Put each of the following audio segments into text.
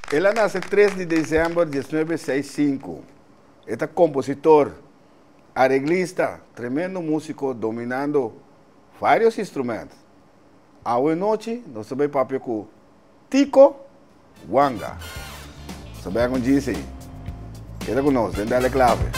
El a nase tres di desèmber diesnuebe seis sinku. E ta kompositor, areglista, tremendo músiko dominando vários instrumènt. Awe nochi nos ta bai papia ku Tico Wanga. Nos ta bai ku Jisi. Keda ku nos den Dale Clave.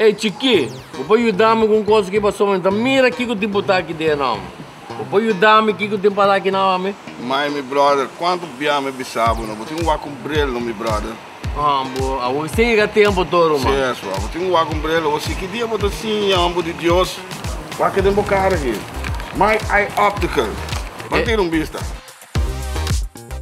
Ey chikí, bo por yuda mi ku un kos aki pasobra mi ta mira kiko tin por ta aki den nan. Bo por yuda mi kiko tin para aki nan ami? Mai mi brother, kuantu bia mi bisa bo no, bo tin un wak un bril no mi brother. Ah bo, awor sin yega tempo todo ruman. Si es bo tin un wak un bril, awor si ki dia bo ta siña homber di Dios? Wak den bo kara aki. My Eye Optical, ban tira un bista.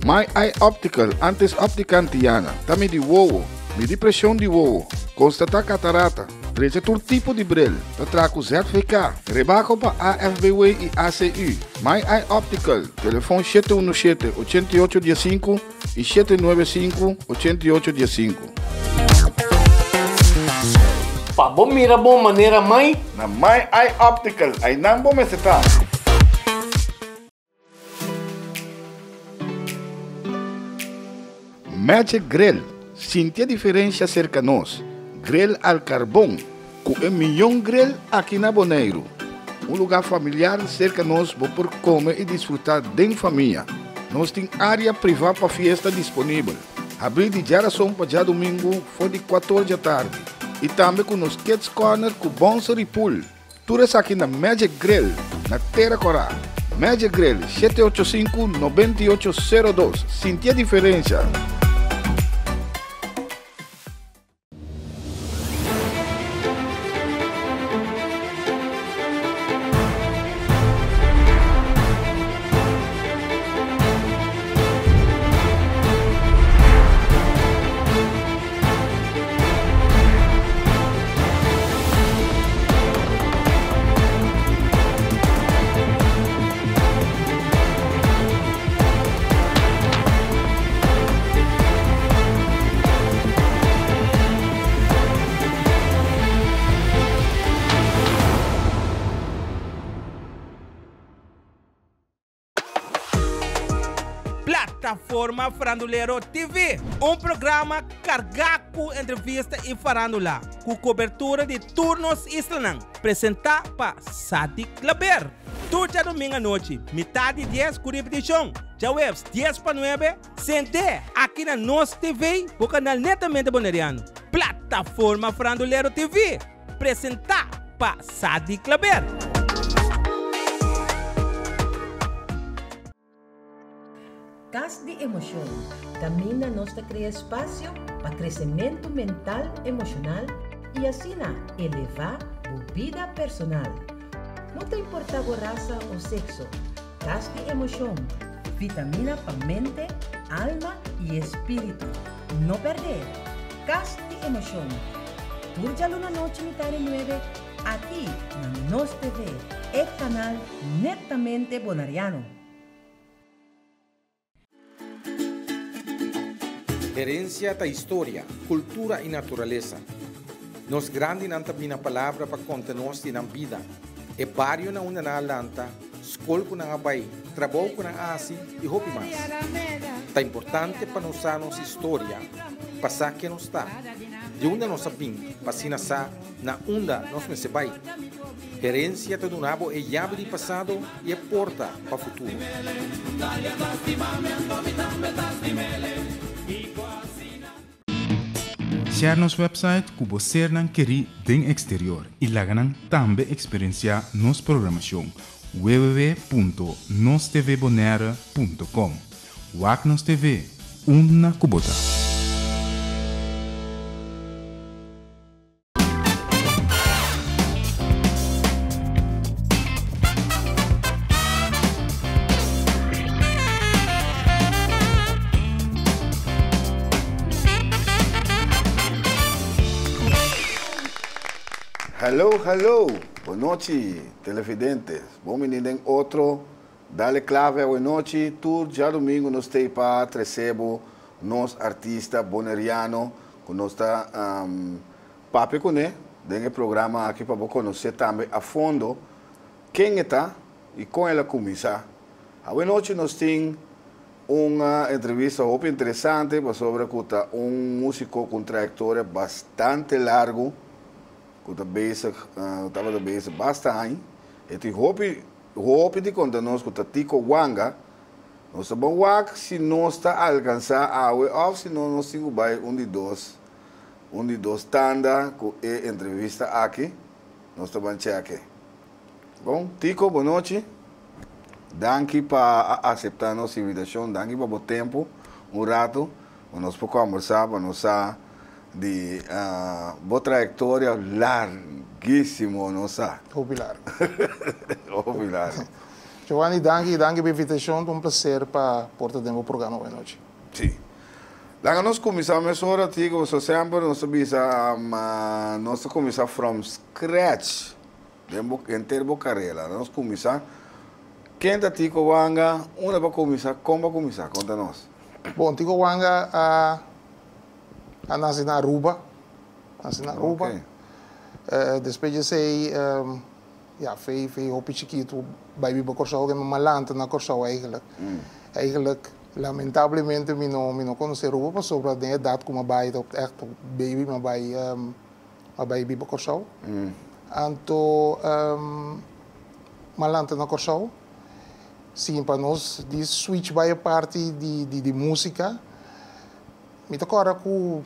My Eye Optical, antes Optica Antiana, ta midi wowo, midi presion di wowo, constata catarata, drecha tur tipo di bril, ta traha cu ZVK, rebaho pa AFBW y ACU. My Eye Optical, telefon shete uno shete, ochenta i ocho diesinku y shete nuebe sinku, ochenta i ocho diesinku. Pa bo mira bon manera mai. Na My Eye Optical, aynan bo mester ta. Magic Grill, Sinti e diferencia cerca nos. Grill al carbon, cu e miyon grill aki na Boneiru. Un lugar familiar cerca nos bo por come y disfruta den famia. Nos tin area priva pa fiesta disponibel. Habri di djarason pa djadumingu for di cuator djatardi. Y tambe cu nos Kids Corner cu bouncer y pool. Tur esaki na Magic Grill na Tera Kora. Magic Grill, shete ocho sinku, nobenta i ocho, sero dos. Sinti e diferensha! Plataforma Farandulero TV, un programa kargá ku entrevista i farándula, ku kobertura di tur nos islanan, presentá pa Sadi Klaber. Tur djadumingu anochi, mitá di dies ku ripitishon, djaweps dies pa nuebe, sent'é aki na Nos TV, bo kanal netamente boneriano. Plataforma Farandulero TV, presentá pa Sadi Klaber. Kas di Emoshon, kaminda nos ta krea espasio pa kresementu mental, emoshonal i asina elevá bo bida personal. No ta importá bo rasa o sekso, Kas di Emoshon, vitamina pa mente, alma i espíritu. No pèrdè! Kas di Emoshon, tur djaluna nochi mitá di nuebe aki na Nos TV, e kanal netamente bonariano. Herencia ta historia, cultura y naturalesa. Nos grandinan ta bina palabra pa conta nos di nan bida, e bario na unda nan a lanta, scol cu nan a bay, trabou cu nan a haci y hopi mas. Ta importante pa nos sa nos historia pa sa ken nos ta, di unda nos a bin pa asina sa na unda nos mester bai. Herencia ta duna bo e yabi di pasado y e porta pa futuro. Share nos website ku bo sernan kerí den eksterior i laga nan tambe eksperensiá nos programashon www.nostvbonaire.com Wak nos TV unda ku bo ta. Hello hello bonochi televidentes bon bini den otro Dale Clave awenochi tur djadomingo nos tei pa trece bo nos artista boneriano cu nos ta. papia kuné den e programa aki pa bo konosé tambe a fondo ken e ta i kon el a kuminsá. Awe nochi nos tin un entrevista hopi interesante pasobra ku ta un músiko ku un trayektoria bastante largu ku ta bezig, tabata bezig basta aña. E tin hopi hopi di konta nos ku ta Tico Wanga. Nos ta bon wak si nos ta alkansá awe òf si no nos tin ku bai un di dos un di dos tanda ku e entrevista aki. Nos ta ban chèke. Bon, Tico, bon nochi. Danki pa a aseptá nos invitashon. Danki pa bo tempu un ratu pa nos por kòmbersá, pa nos sa di bo trayektoria largísimo nos sa. Hopi largu. Hopi largu. Giovanni, danki, danki pa e invitashon. Ta un plaser pa por ta den bo programa awe nochi. Sí. Laga nos kuminsá mesora, Tico, pasobra semper nos ta bisa nos ta kuminsá from scratch. Den bo henter bo karera. Nos kuminsá. Ken ta Tico Wanga? Unda bo a kuminsá? Kon bo a kuminsá? Konta nos. Bon, Tico Wanga a a nase na Aruba. Nase na Aruba. Despues di esei, ya, fei fei hopi chikitu bai biba Kòrsou, ke mi a lanta na Kòrsou eigentlik. Eigentlik, lamentablemente mi no mi no konosé Aruba pasobra den edat ku mi a bai ta ègt baby mi a bai. A bai biba Kòrsou. Anto m'a lanta na Kòrsou. Sin pa nos di switch bai e parti di músika. Mi ta kòrda ku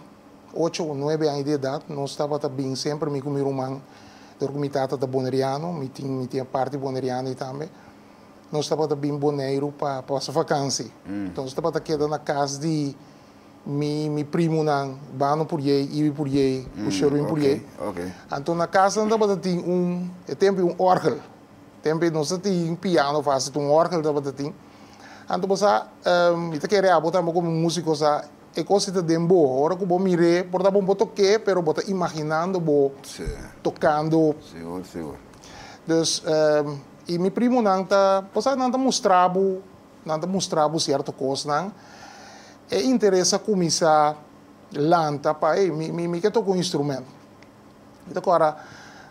ocho o nuebe aña di edat nos tabata bin semper mi ku mi ruman dor ku mi tata ta boneriano, mi tin mi tin e parti boneriano ei tambe. Nos tabata bin Boneiru pa pasa vakansi. Nos tabata keda na kas di Mi mi primonan, Bano Puriey, Ibi Puriey, ku Sherwin Puriey. Anto na kas nan tabata tin un, e tempu un òrgel. Tempu ei nos ta tin piano fásil, un òrgel tabata tin. Anto bo sa, mi ta kere abo tambe komo músiko sa, e kos ei ta den bo. Ora ku bo mir'é, por ta bo bo tok'é, pero bo ta imaginando bo tokando. Sigur, sigur. Dus, i mi primonan ta, bo sa, nan ta mustra bo. Nan ta mustra bo sierto kosnan. E interes a kuminsá lanta pa, ey, mi, mi, mi ke toka un instrument. Mi ta kòrda,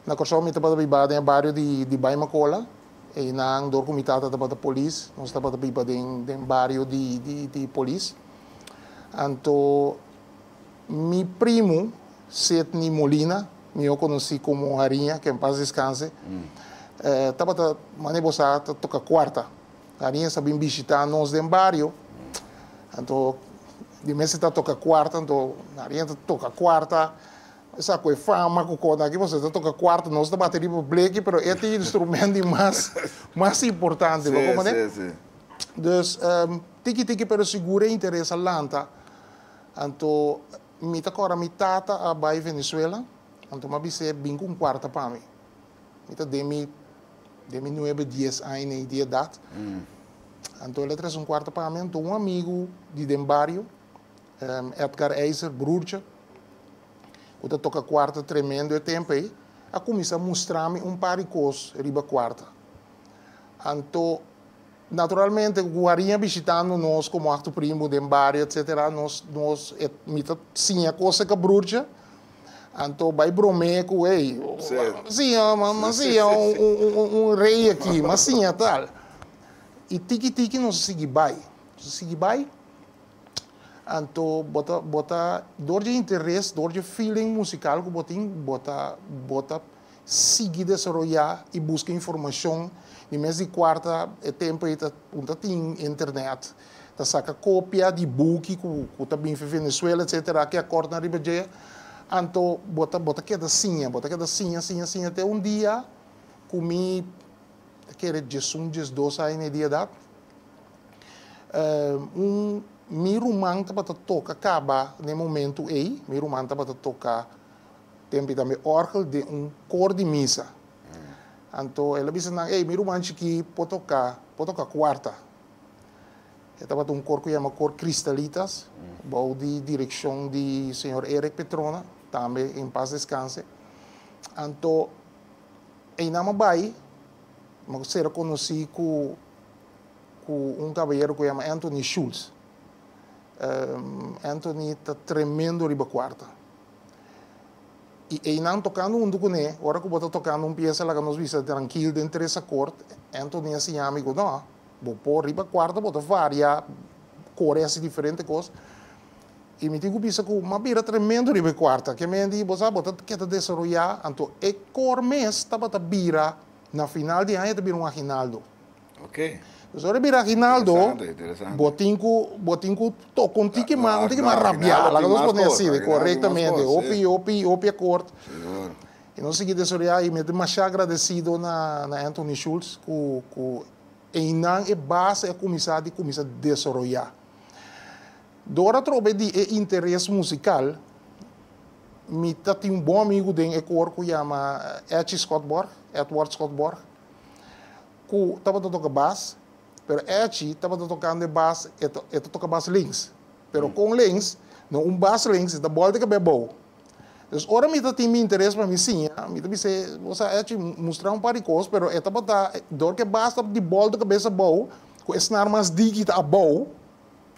na Kòrsou mi tabata biba den e bario di, di Baimakola. Einan, dor ku mi tata tabata polis, nos tabata biba den, den bario di, di, di polis. Anto, mi primu, Sidney Molina, mihó konosí komo Hariña, ke en pas deskanse, tabata, manera bo sa, ta toka kuarta. Arin sa bin bishita nos den bario, anto di mes e ta toka kuarta, anto Arin ta toka kuarta, e sa ku e fama ku kos aki pasobra e ta toka kuarta, nos ta bati riba bleki pero e ta e instrument di mas mas importante, bo comprende? Dus tiki tiki pero sigur e interes a lanta, anto mi ta kòrda mi tata a bai Venezuela, anto mi a bis'é bin ku un kuarta pa mi, mi ta den mi Den mi nuebe, dies aña di edat. Anto el a trese un kuarto pa mi. Anto un amigu di den bario, Edgar IJzer, broertje, ku ta toka kuarta tremendo e tempu ei, a kuminsá mustra mi un par di kos riba kuarta. Anto, naturalmente, ku Harin a bishitando nos komo akto primu den bario, etsetera, nos, nos, e, mi ta siña kos serka broertje. Anto bai brom'é ku ey, siña, m'a siña un rey aki, m'a siña tal. I tiki tiki nos a sigui bai, nos a sigui bai, anto bo ta, bo ta, dor dje interes, dor dje feeling musical ku bo tin, bo ta, bo ta sigui desaroyá i buska informashon. Di mes di kuarta e tempu ei ta, un ta tin internet, ta saka kopia di buki ku ku ta bin fi Venezuela etcetera ki akòrdnan riba dje, anto bo ta bo ta keda siña, bo ta keda siña siña siña te un dia ku mi ta kere diesun diesdos aña di edat un mi ruman tabata toka kaba na e momentu ei, mi ruman tabata toka tempu tambe òrgel den un kor di misa, anto el a bisa nan ey mi ruman chikí por toka por toka kuarta. E tabata un kor ku yama Kor Cristalitas, bou di direkshon di señor Eric Petrona, tambe en pas deskanse. Anto einan mi a bai, mi a sera konosí ku ku un kabayero ku yama Anthony Schultz. Anthony ta tremendo riba kuarta. I einan tokando huntu kuné, ora ku bo ta tokando un piesa laga nos bisa trankil den tres akort, Anthony a siña mi ku no, bo por riba kuarta bo ta varia, kore hasi diferente kos. I mi tin ku bisa ku m'a bira tremendo riba e kuarta. Ke men di, bo sa, bo ta keda desaroyá, anto e kor mes tabata bira, na final di aña ta bira un aginaldo. Ok. Dus ora e bira aginaldo, Interesante, interesante. bo tin ku, bo tin ku toka un tiki mas, un tiki mas No, rabiá, aginaldo laga tin nos mas pone kos, así, aginaldo tin mas korektamente, kos, hopi, sí. hopi, hopi akort. Sigur. I nos sigui desaroyá i mi ta masha agradesido na na Anthony Schultz ku ku einan e base a kuminsá di kuminsá desaroyá. Dor atrobe di e interes musikal, mi ta tin un bon amigu den e kor ku yama Etchie Schotborg, Edward Schotborg, ku tabata toka bas, pero Etchie tabata tokando e bas, e ta e ta toka bas links, pero kon links, no un bas links, e ta bòlta kab'é abou. Dus ora mi ta tin mi interes pa mi siña, mi ta bis'é, bo sa Etchie, mustra un par di kos, pero e tabata, dor ku e bas ta di bòlta kabes abou, ku e snaar mas diki ta abou,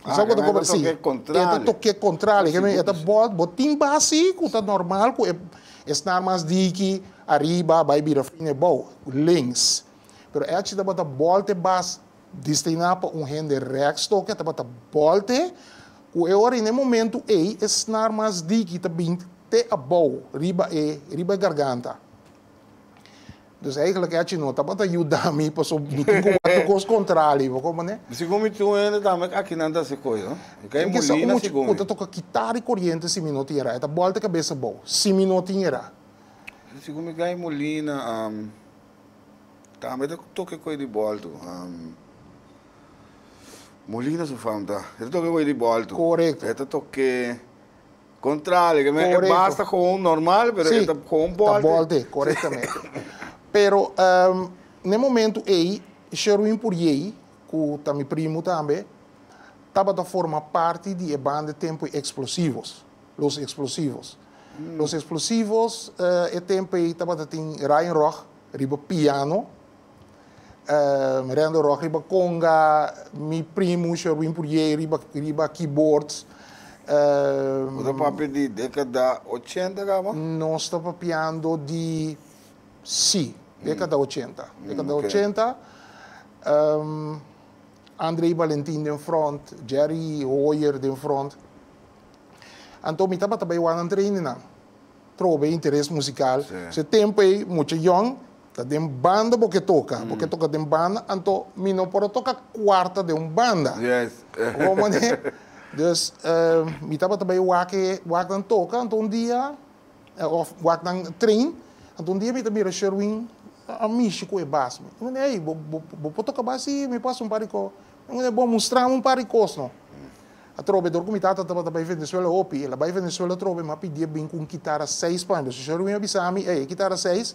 Ah, Sa ku ta e kobra ta si. toke E ta kontrali. toke kontrali. E ta bòlt, bo tin basi ku ta normal ku e esnan mas diki ariba bai bira fini abou, links. Pero Etchi tabata bòlt e bas destiná pa un hende rèks toke, tabata bòlt e ku e ora i na e momentu ei e snar mas diki ta bin te abou riba e riba e garganta. Dus eigenlijk Etchi no tabata yuda mi paso mi tin ku wak tur kos kontrali, bo komprende? Segun mi tin un hende tambe aki nan ta hasi kos, no? E kai Tin kisa Molina un mucha segun ku mi. ta toka kitara i koriente si mi no tin era. E ta bòlta kabes abou, si mi no tin era. Segun mi kai Molina tambe ta toka e kos di bòltu. Molina su fam ta. E ta toka e kos di bòltu. Korekto. E ta toke. Contrario, que me, e Correcto. basta gewoon normal, pero Sí, e ta gewoon ta bolte. bolte, correctamente. Pero n'e momento ei, Sherwin Puriey, cu ta mi primo tambe, tabata forma parti di e banda Tempo Explosivos, Los Explosivos. Los Explosivos e tempo ei tabata tin Ryan Rog riba piano, Randall Rock riba conga, mi primo Sherwin Purier riba riba keyboards. Bo ta papia di decada ochenta caba? Nos ta papiando di, si, decada ochenta. Decada ochenta. André Valentin den front, Jerry Hoyer den front. Anto mi tabata bay wak nan training nan. Trobe interes musical. Se tempo ey mucha yong Ta den banda bo ke toka, bo ke toka den banda, anto mi no por a toka kuarta den un banda. Yes. Bo mane? Dus mi tabata bai wak e wak nan toka, anto un dia, of wak nan train, anto un dia mi ta mira Sherwin a mishi ku e bas. Mi mane, ey, bo bo por toka bas? Si, mi por hasi un par di kos. Mi mane, bo mustra mi un par di kos no. Atrobe, dor ku mi tata tabata bai Venezuela hopi, el a bai Venezuela atrobe, mi a pidié bin ku un kitara seis pa mi. Pasobra Sherwin a bisa mi, ey, e kitara seis,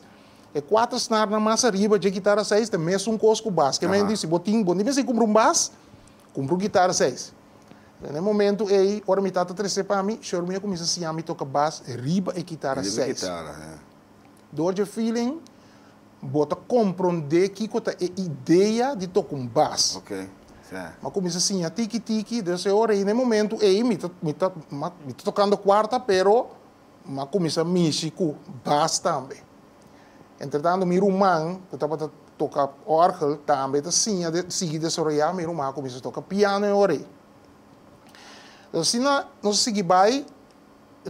E kuater snarnan mas ariba dje kitara seis ta mesun kos ku bas. Ke men di si bo tin, bo no mester kumpra un bas, kumpra un kitara seis. Na e momentu ei, ora mi tata trese pa mi, shor mi a kuminsa siña mi toka bas riba e kitara Riba e seis. kitara, ja. Dor dje feeling, bo ta komprondé kiko ta e idea di toka un bas. Oké, sa. Mi a kuminsa siña tiki tiki, dus e ora ei, na e momentu ei, mi ta, mi ta, mi ta tokando kuarta, pero M'a kuminsá mishi ku bas tambe. Entretanto mi ruman ku tabata toka òrgel tambe ta siña sigui desaroyá, mi ruman a kuminsá toka piano e ora ei. Asina nos a sigui bai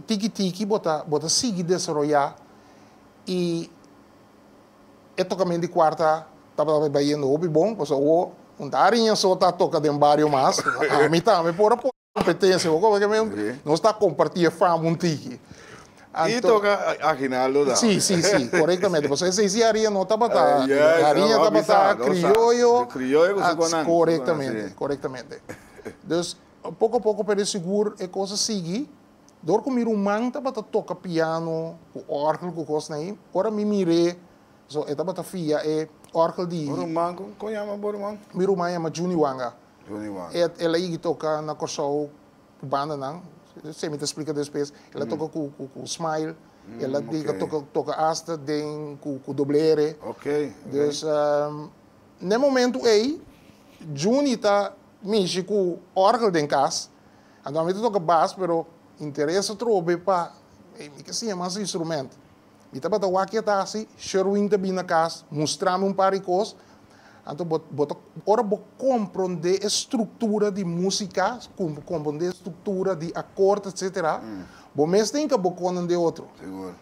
tiki tiki bo ta bo ta sigui desaroyá i e tokamentu di kuarta tabata bayendo hopi bon pasobra awor un ta ariña so ta toka den bario mas, ami tambe por a pone. Competencia, bo como que men, nos ta comparti e fama un tiki. Y toca Aguinaldo da. Sí, sí, sí, correctamente. Pasobra esei sí Aria no tabata, Yes, Aria no, tabata bisa, no sa. crioyo. Crioyo cu su conan, Correctamente, sí. correctamente. Dus, poco a poco pero sigur e cos a sigui. Door cu mi ruman tabata toca piano, cu orgel, cu cosnan ahí, ora mi mir'é, so e tabata fia e orgel di. Bo ruman, con yama bo ruman? Mi ruman yama Juni Wanga. Johnny Wang. E el a yigi toka na Kòrsou ku bandanan, esei mi ta splika despues. El a toka ku ku ku Smile, el a yega toka toka asta den ku ku Doble R. Dus n'e momentu ei Juni ta mishi ku òrgel den kas, anto ami ta toka bas pero interes atrobe pa. Ei, mi ke siña mas instrumènt. Mi tabata wak e ta hasi, Sherwin ta bin na kas, mustra mi un par di kos. Anto bo bo ta ora bo komprondé e struktura di músika, komprondé e struktura di akort etsetera, bo mes tin ka bo konan den otro. Sigur.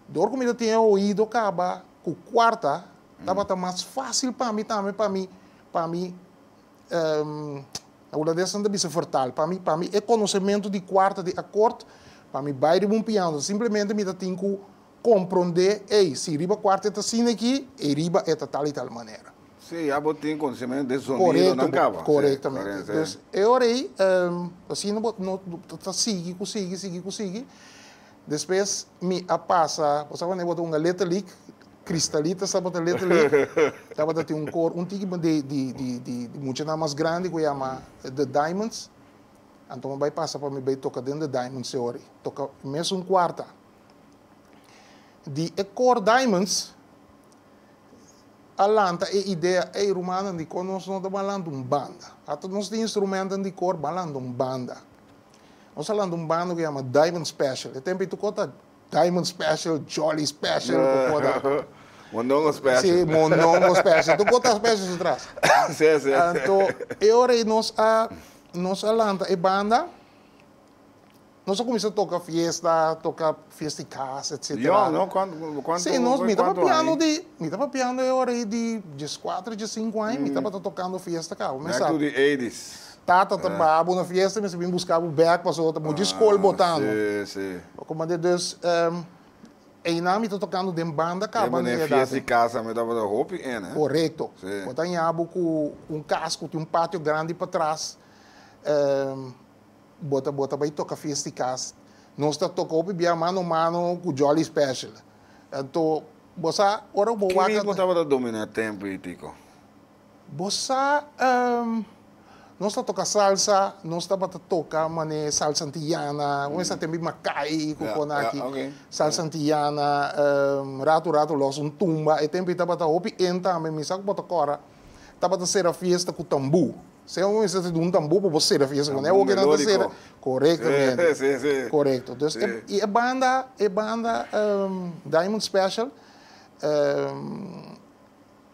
Dor ku mi ta tin e oido kaba ku kuarta, tabata mas fásil pa mi tambe pa mi pa mi Na hulandes nan ta bisa vertaal. Pa mi, pa mi e konosementu di kuarta di akort, pa mi bai riba un piano, simplemente mi ta tin ku komprondé, ey, si riba kuarta e ta asina aki, ey riba e ta tal i tal manera. Sí, ya bo tin konosementu di e zonido nan kaba. Korektamente. Dus e ora ei, asina bo no ta sigui ku sigui, sigui ku sigui. Despues mi a pasa, bo sa wanneer bo ta hunga Little League, Cristalitas tabata Little League, tabata tin un kor un tiki di di di di muchanan mas grandi ku yama The Diamonds, anto mi bai pasa pa mi bai toka den The Diamonds e ora ei, toka mesun kuarta. Di e kor Diamonds a lanta e idea, ey rumannan dikon nos no ta ban lanta un banda? Ata nos tin instrumentonan di kor, ban lanta un banda. Nos a lanta un banda ku yama Diamond Special. E tempu ei tur kos ta Diamond Special, Jolly Special, ku kos ta. Mondongo Special. Sí, Mondongo Special. Tur kos ta special su tras. Sí, sí. Anto e ora ei nos a nos a lanta e banda, nos a kuminsá toka fiesta, toka fiesta di kas, etsetera. Yòn, no? Kuantu, kuantu, Sí, nos, mi ta kuantu aña papiando ei? di, mi ta papiando e ora ei di dieskuater, diesinku aña, mi tabata tokando fiesta kaba. Mi Back sa. to the eighties. Tata ta baha bo na fiesta mester bin busca bo bek pasobra ta mucha skol botando. Sí, sí. Comandé dus einan mi ta tocando den banda caba na e fiesta di casa mi tabata hopi en eh. Correcto. Sí. Bo ta haña bo cu un cas cu tin un patio grandi patras bo ta bo ta bay toca fiesta di cas. Nos ta toca hopi bia mano mano cu Jolly Special. Anto bo sa ora bo Ki wak. ritmo tabata domina tempo y tico? Bo sa, nos ta toka salsa, nos tabata toka mane salsa antiyana, un esa tempi Makai ku kon aki, salsa antiyana, ratu ratu los un tumba, e tempi tabata hopi en tambe, mi sa ku bo ta kòrda, tabata sera fiesta ku tambú, sea un mester di un tambú pa bo sera fiesta kuné, awor nan ta sera, korektamente, korekto, dus i e banda, e banda Diamond Special,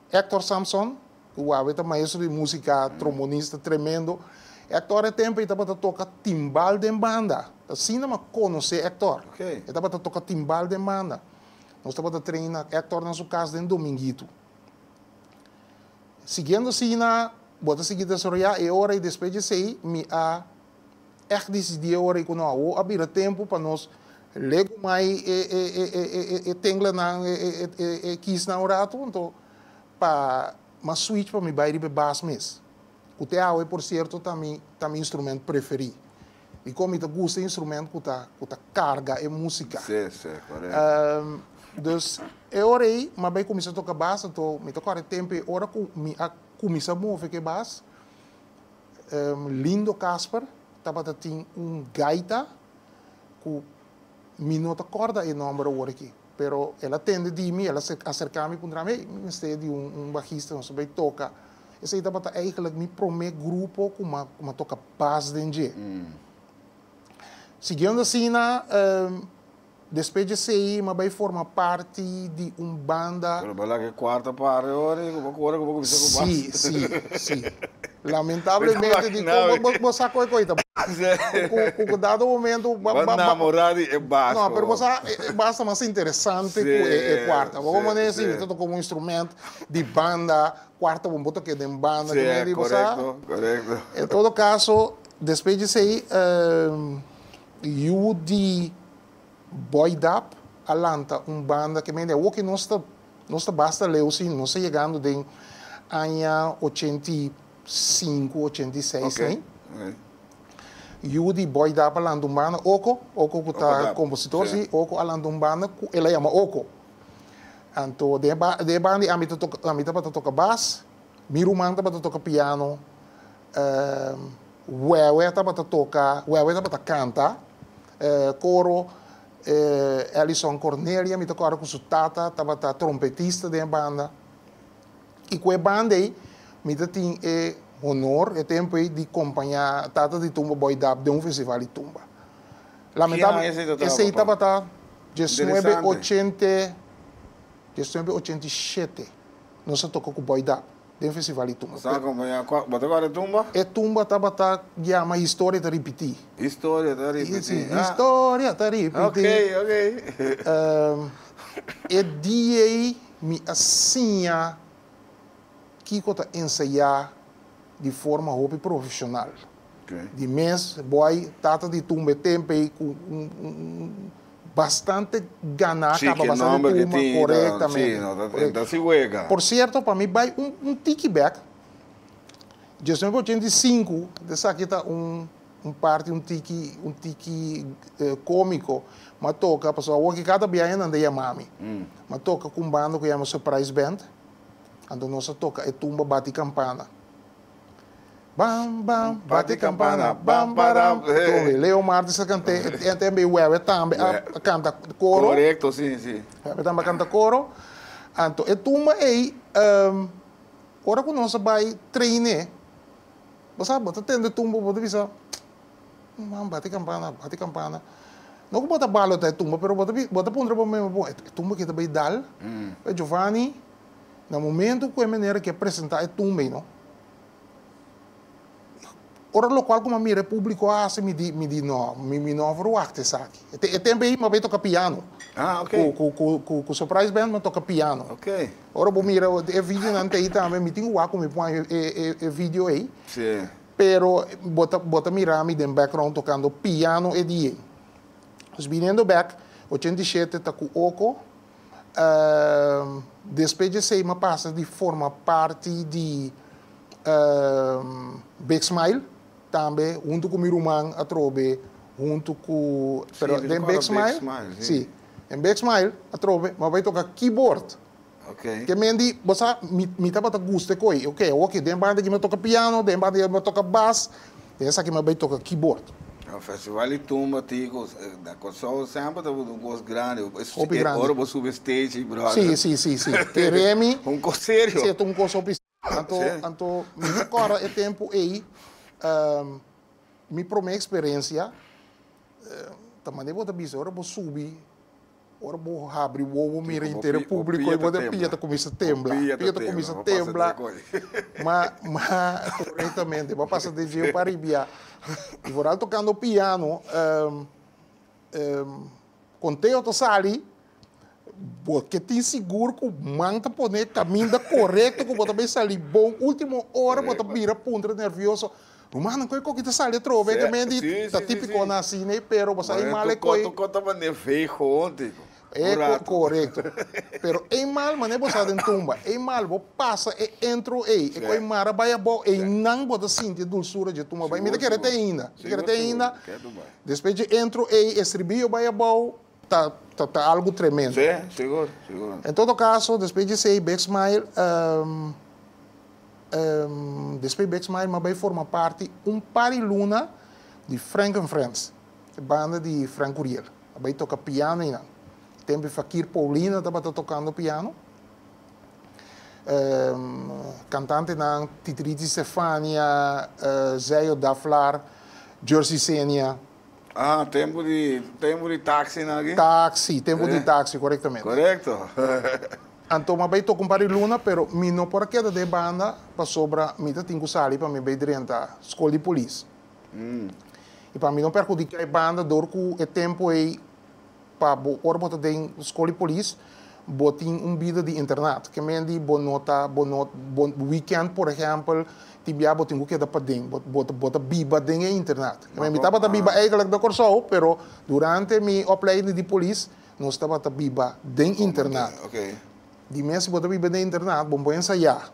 Hector Samson, ku awe ta maestro di músika, trombonista tremendo. Hector e tempu ei tabata toka timbal den banda. Asina mi a konosé Hector. E tabata toka timbal den banda. Nos tabata traina Hector na su kas den Dominguito. Siguiendo asina, bo ta sigui desaroyá e ora ei despues di esei mi a ègt disidí e ora ei ku no awo a bira tempu pa nos legumai e e e e e e tenglanan e e e e kisnan un ratu anto pa mas switch pa mi bai riba e bas mes ku te awe por sierto ta mi ta mi instrument preferí dikon mi ta gusta e instrument ku ta ku ta karga e músika Sí, sí, korekto. Dus e ora ei mi a bai kuminsá toka bas anto mi ta kòrda e tempu ei ora ku mi a kuminsá move ku e bas Lindo Casper tabata tin un gaita ku mi no ta kòrda e nòmber awor aki, pero el a tende di mi, el a aserká mi puntra mi, ey, mi mester di un bajista, nos ta bai toka. Esei tabata eigentlik mi promé grupo ku mi a toka bas den dje. Siguiendo asina, Despues dje esei mi a bai forma parti di un banda. Pero bo laga e cuarto pare ora y bo ora cu bo cuminsa cu bas. Si, si, si. Lamentablemente di con bo bo sa coe coe ta cu cu dado momento ba ba namora di e bas. No, pero bo sa e bas ta mas interesante cu e cuarta. Bo manera si ta toca un instrument di banda, cuarta bo toca den banda. Si, corecto, corecto. En todo caso, despues dje esei Yu di Boy Dap a lanta un banda ke mende awo ke nos ta nos ta basta leu si nos ta yegando den aña 85 86 nei. Yu di Boy Dap a lanta un banda Oko Oko ku ta kompositor si Oko a lanta un banda ku el a yama Oko anto den e banda ami ta toka ami tabata toka bas mi ruman tabata toka piano. Wewe tabata toka, Wewe tabata kanta koro, Ellison Cornelia mi ta kòrda ku su tata tabata trompetista den e banda. I ku e banda ei mi ta tin e honor e tempu ei di kompañá Tata di Tumba Boy Dap den un festival di tumba. Ki aña esei ta Esei tabata? tabata. 1980, 1987, nos a toka ku Boy Dap den Festival di Tumba. Bo a akompañá kua, bo ta kòrda e tumba? E tumba tabata yama Historia ta ripití. Historia ta ripití. Sí, Historia ta ripití. Ok, ok. E dia ei mi a siña kiko ta ensayá di forma hopi profeshonal. Di mes, Boy tata di tumba e tempu ei ku un bastante ganá Sí, kaba, ke bastante nomber ke tumba, tin i ta, sí, korektamente, no ta, korekto. ta si wega. Por sierto, pa mi bai un un tiki bèk, 1985, esaki ta un un parti un tiki un tiki kómiko, m'a toka, pasobra awor ki kada biaha nan ta yama mi, m'a toka ku un banda ku yama Surprise Band, anto nos a toka e tumba Bati Kampana. Bam, bam, bati kampana, bam, baram. Tome, Leo Martis a kant'é, e tembe Wewe tambe a kanta koro. Korekto, si, si. Wewe tambe a kanta koro. Anto e tumba ei, ora ku nos a bai train'é, bo sa, bo ta tende tumba, bo ta bisa, Man, bati kampana, bati kampana. No ku bo ta balota e tumba, pero bo ta bo ta puntra bo mesmo, bon, e tumba aki ta bai dal? Giovanni, Na momento cu e meneer ke presenta e tumba ei no, ora locual cu mi a mira e publico a haci mi di, mi di no, mi mi no a verwacht esaki. E e tempo ei mi a bay toca piano. Ah, ok. Cu cu cu cu cu Surprise Band mi a toca piano. Ok. Ora bo mira e videonan ta ei tambe, mi tin cu wak cu mi pon e e e video ei. Si. Pero bo ta bo ta mira mi den background tocando piano e dia ei. Dus biniendo bek, 87 ta cu Oko. Despues di esei mi a pasa di forma parti di Big Smile tambe huntu ku mi ruman atrobe huntu ku pero den Big Smile si den Big Smile atrobe mi a bai toka keyboard ke men di bo sa mi tabata gusta e koi oke awoki den banda aki mi a toka piano den banda aki mi a toka bas den esaki mi a bai toka keyboard. Festival di tumba tico na Kòrsou semper tabata un kos grandi. Hopi grandi. Ora bo subi stage brother. Si, si, si, si. Kere mi. Un kos serio. Si, ta un kos hopi serio. Anto, anto mi ta kòrda e tempu ei, mi promé eksperensia, ta manera bo ta bisa ora bo subi Ora bo habri wowo mira henter e publico y bo ta pia ta cuminsa tembla. Pia ta cuminsa tembla. Ma, ma, correctamente, bo a pasa den dje pa ribia. Y vooral tocando piano, conteo ta sali, bo ke tin sigur cu man ta pone caminda corecto cu bo ta bay sali bon. Ultimo ora bo ta bira puntra nervioso. Rumannan koe koki ta sali atrobe ke men di ta tipiko na asina pero bo sa eenmaal e koe. Tuko ta mane vei gewoon tipo. E korekto. Pero eenmaal mane bo sa den tumba, eenmaal bo pasa e entro ei, e koe mara bai abou, einan bo ta sinti e dulsura dje tumba bai. Mi ta kere te ainda, mi ta kere te ainda. Despues dje entro ei, e estribillo bai abou, ta ta algu tremendo. Si, sigur, sigur. En todo kaso, despues dje esei Big Smile. Despues Big Smile m'a bai forma parti un par di luna di Frank and Friends, e banda di Frank Curiel. A bai toka piano einan. Tempu e Fakir Paulina tabata tokando piano. Kantantenan Titriti Stefania, Zeyo Daflar, Jersey Senia. Ah, tempu di, tempu di taxinan aki? Taxi, tempu di taxi, korektamente. Korekto. Anto m'a bai toka un par di luna, pero mi no por a keda den banda pasobra mi ta tin ku sali pa mi bai drenta skol di polis. I pa mi no perhudiká e banda dor ku e tempu ei pa bo ora bo ta den skol di polis bo tin un bida di internat. Ke men di bo no ta bo no bo wikènt por ehèmpel tin bia bo tin ku keda paden bo bo bo ta biba den e internat. Ke men mi tabata biba eigentlik na Kòrsou pero durante mi opleiding di polis Nos tabata biba den internat. Di mes si bo ta biba den internat, bo no por ensayá.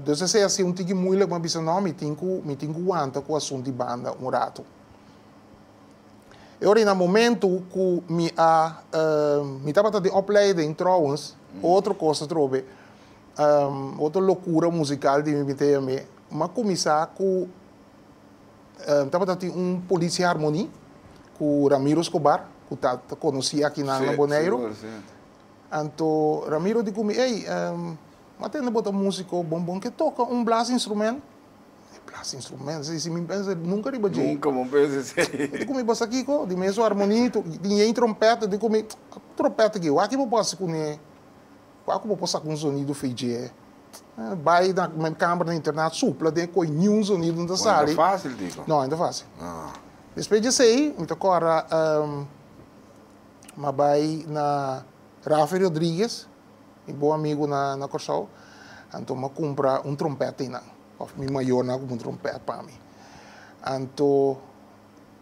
Dus esei a sido un tiki moeilijk, mi a bisa no, mi tin ku, mi tin ku wanta ku asuntu di banda un ratu. E ora na momentu ku mi a, mi tabata den opleiding trouwens, otro kos atrobe, otro lokura musikal di mi mi ta yam'é, mi a kuminsá ku Tabata tin un policia harmoni cu Ramiro Escobar, cu ta conoci aki na Boneiru. Anto Ramiro di cu mi, ey, m'a tende bo ta musico, bon bon ke toca un blaas instrument? Blaas instrument, si si mi pensa nunca riba dje. Nunca bo pensa esei. Di ku mi basa kiko? Di mesun harmonia, di yen trompet, di ku mi trompet aki, wak bo por hasi kuné? Wak bo por saka un zonido fei dje? Bai na mi kamber na internat supla den koi niun zonido no ta sali. No ta fácil diko. No, no ta fácil. Despues di esei mi ta kòrda mi a bai na Rafi Rodriguez, mi bon amigu na Kòrsou, anto mi a kumpra un trompet einan. Of mi mayornan a kumpra un trompet pa mi. Anto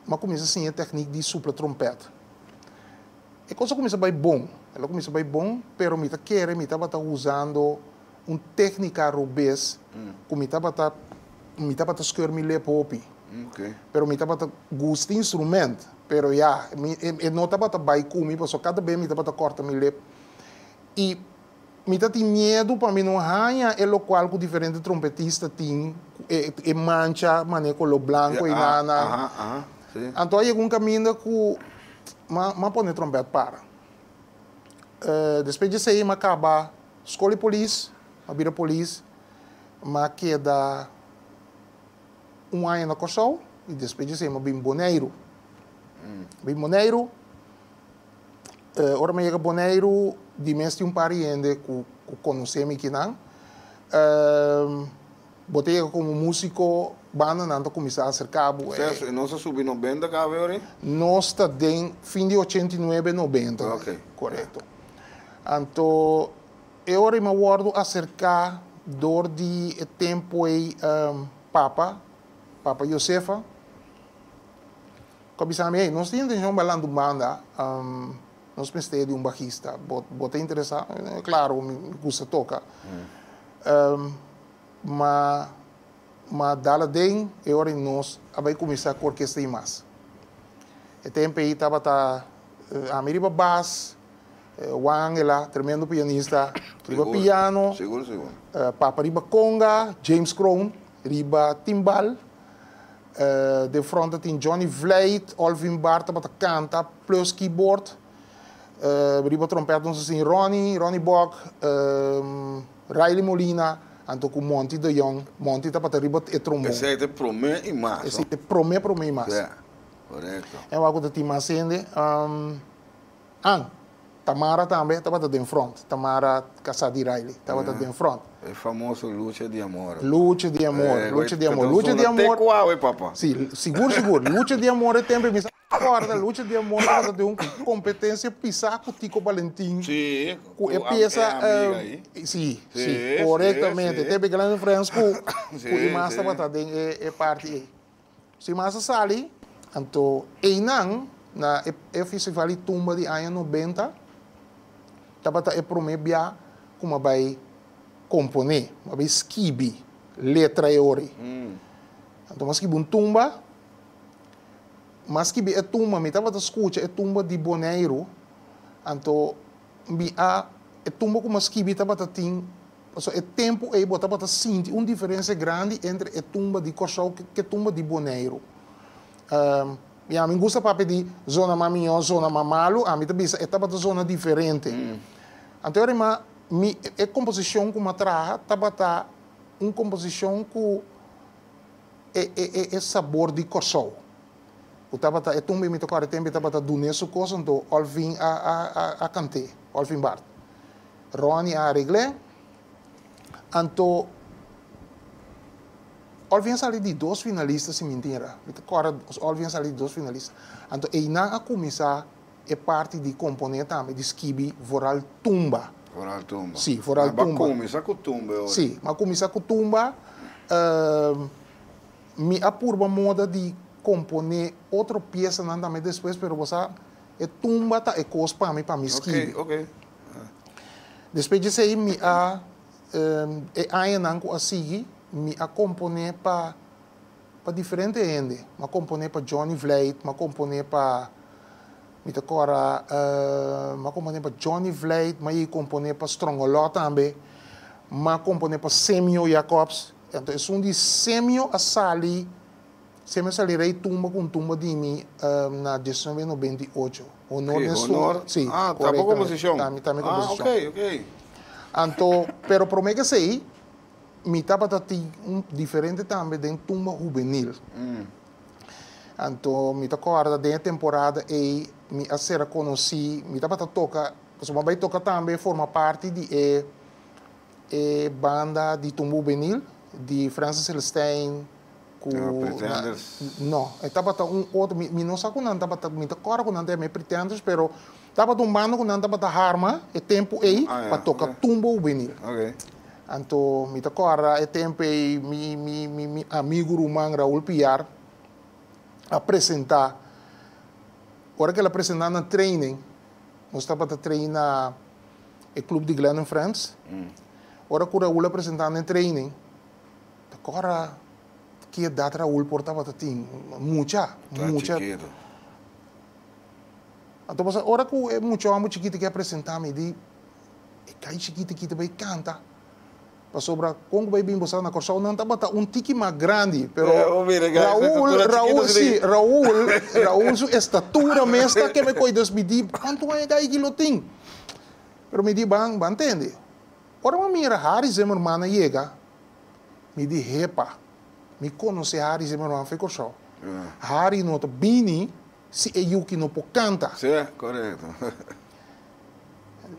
mi a kuminsá siña e tèknik di supla trompet. E kos a kuminsá bai bon, el a kuminsá bai bon, pero mi ta kere mi tabata usando un téknika robes ku mi tabata mi tabata skeur mi lep hopi. Pero mi tabata gusta instrument, pero ya, mi e no tabata bai ku mi pasobra kada bes mi tabata kòrta mi lep. I Mi ta tin miedu pa mi no haña e lokual ku diferente trompetista tin, e mancha manera koló blanku ei na nan. Anto a yega un kaminda ku m'a pone trompèt para. Despues di esei m'a kaba skol di polis, m'a bira polis, m'a keda un aña na Kòrsou i despues di esei m'a bin Boneiru. Bin Boneiru. Ora mi yega Boneiru, di mes tin un par di hende ku konosé mi kinan. Bo ta yega komo músiko, bandanan ta kuminsá aserká bo. Sèso, i nos a subi nobenta kaba e ora ei? Nos ta den fin di ochenta i nuebe, nobenta. Oké. Korekto. Anto e ora ei mi a wòrdu aserká dor di e tempu ei papa, papa Josefa. Ku a bisa mi, Hey, nos tin intencion bailando un banda, nos mester di un bajista, bo bo ta interesa? Claro, mi gusta toca. Ma ma dal aden e ora ei nos a bai cuminsa cu orkesta i mas. E tempo ei tabata ami riba bas, Juan Angela, tremendo pianista, riba piano, Papa riba conga, James Kroon riba timbal. Den front ta tin Johnny Vlijt, Olvin Bart tabata canta plus keyboard. Riba trompet nos a tin Ronnie, Ronnie Bok, Riley Molina, anto cu Monty de Jong. Monty tabata riba e trombon. Esey ta e prome y mas, no? Esey ta e prome prome y mas. Ya, corecto. En wak cu ta tin mas hende. An, Tamara tambe tabata den front. Tamara casá di Riley tabata den front. E famoso Lucha di Amor. Lucha di Amor, Lucha di Amor. Lucha di Amor. Te cuawe, papa. Si, sigur, sigur. Lucha di Amor e tempo mi sa corda Lucha di Amor tabata den un competencia pisá cu Tico Valentin. Si, cu e pieza. E amiga ahí. Si, si, correctamente. Tempo Glenn Frans cu cu Imas tabata den e parti ey. Si mas a sali, anto einan na e festival di tumba di aña nobenta tabata e prome bia ku m'a bai komponé, m'a bai skibi letra e ori. Anto m'a skibi un tumba, m'a skibi e tumba, mi tabata skucha e tumba di Boneiru, anto mi a, e tumba ku m'a skibi tabata tin Pasobra e tempu ei bo tabata sinti un diferensia grandi entre e tumba di Kòrsou ku e tumba di Boneiru. I ami gusta papia di zona mas mihó, zona mas malu, ami ta bisa e tabata zona diferente. Anto e rima mi e komposishon ku mi a traha tabata un komposishon ku e e e sabor di Kòrsou. Ku tabata e tumba ei mi ta kòrda e tempu ei tabata dun'é su kos anto Olvin a a a kant'é, Olvin Bart. Ronnie a aregl'é, anto Olvin a sali di dos finalista si mi ntira. Mi ta kòrda Olvin a sali di dos finalista. Anto einan a kuminsá e parti di komponé tambe, di skibi vooral tumba. Vooral tumba. Si, vooral Ma tumba. bo a kuminsá ku tumba e ora? Si, mi a kuminsá ku tumba. Mi a purba moda di komponé otro piesanan tambe despues, pero bo sa e tumba ta e kos pa mi pa mi skibi. Ok, ok. Despues di esei mi a e añanan ku a sigui mi a komponé pa pa diferente hende. Mi a komponé pa Johnny Vlijt, mi a komponé pa mi ta kòrda mi a komponé pa Johnny Vlijt, mi a yei komponé pa Strongolò tambe, mi a komponé pa Semio Jacobs. Anto esun di Semio a sali Semio a sali rei tumba ku un tumba di mi na diesnuebe nobenta i ocho. Honor den su. Honor? Si, Ah, ta bo komposishon? Ta mi, ta mi komposishon. Ah, ok, ok. Anto, pero promé ku esei, Mi tabata tin un diferente tambe den tumba hubenil. Anto mi ta kòrda den e temporada ei mi a sera konosí, mi tabata toka, pasobra mi a bai toka tambe forma parti di e e banda di tumba hubenil di Francis Celestijn ku Pretenders? No, e tabata un otro, mi no sa ku nan tabata, mi ta kòrda ku nan ta yama e Pretenders, pero tabata un banda ku nan tabata harma e tempu ei pa toka tumba hubenil. Anto mi ta kòrda e tempu ei mi mi mi mi amigu ruman Raul Piar a presentá. Ora ku el a presentá na training, nos tabata train na e club di Glen and Friends. Ora ku Raul a presentá na e training, ta kòrda ki edat Raul por tabata tin, mucha, mucha. Anto pasobra ora ku e mucha hòmber chikito ke a presentá mi di. E kai chikito aki ta bai kanta. Pasobra kon ku bai bin bo sa na Kòrsou nan tabata un tiki mas grandi pero Raul Raul si Raul Raul su estatura mes ta keme koe dus mi di kuantu aña e kai aki lo tin pero mi di ban ban tende ora mi a mira Harry Zimmerman a yega mi di hepa mi konosé Harry Zimmerman for Kòrsou Harry no ta bini si e yuki no por kanta. Si korekto.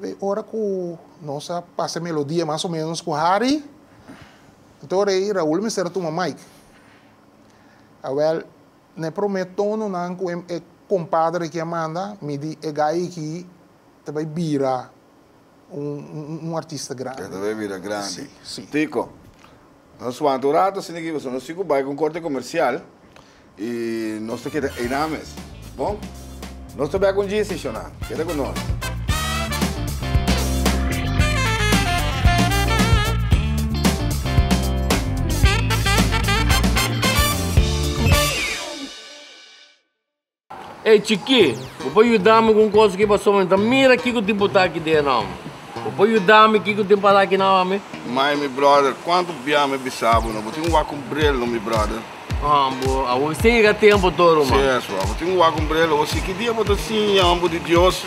E ora ku nos a pasa e melodia mas o menos ku Harry, anto ora ei Raul mester a tuma mic. Awel, na e promé tononan ku e kompadre aki a manda, mi di e gai aki ta bai bira un artista grandi. E ta bai bira grandi. Si, si. Tico, nos wanta un rato asina aki pasobra nos tin ku bai ku un korte komersial. I nos ta keda einan mes. Bon, nos ta bek un djis, shona. Keda ku nos. Ey chikí, bo por yuda mi ku un kos aki pasobra mi ta mira kiko tin por ta aki den nan. Bo por yuda mi kiko tin para aki nan ami? Mai mi brother, kuantu bia mi bisa bo no? Bo tin un wak un bril no mi brother. Ah, bo awor sin yega tempo todo, ruman. Sí, eso. Bo tin un wak un bril. Awor si ki dia bo ta siña homber di Dios?